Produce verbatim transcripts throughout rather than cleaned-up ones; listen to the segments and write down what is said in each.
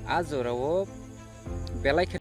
A jorao belai khe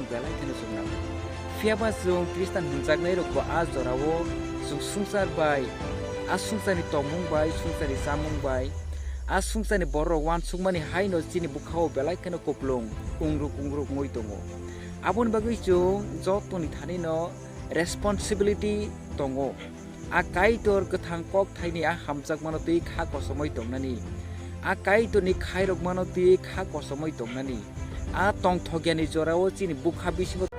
Belai kheno chuknang. Phiya ba chwng Khristan hwnjaknai rokbo a jorao chwng swngchar bai, a swngcharni tongmung bai, swngcharni chamung bai, a swngcharni borok rok uansukmani haino chini bwkhao belai kheno kuplung ungruk ungruk wngwi tongo. Aboni bagwi chwng jotoni thanino responsibility tongo. A Kaitor kwthang kokthaini a hamjakmano twi kha kosomwi tongnani, a Kaitorni khairokmano twi kha kosomwi tongnani, a tongthokya ni jorao chini bwkha bisingo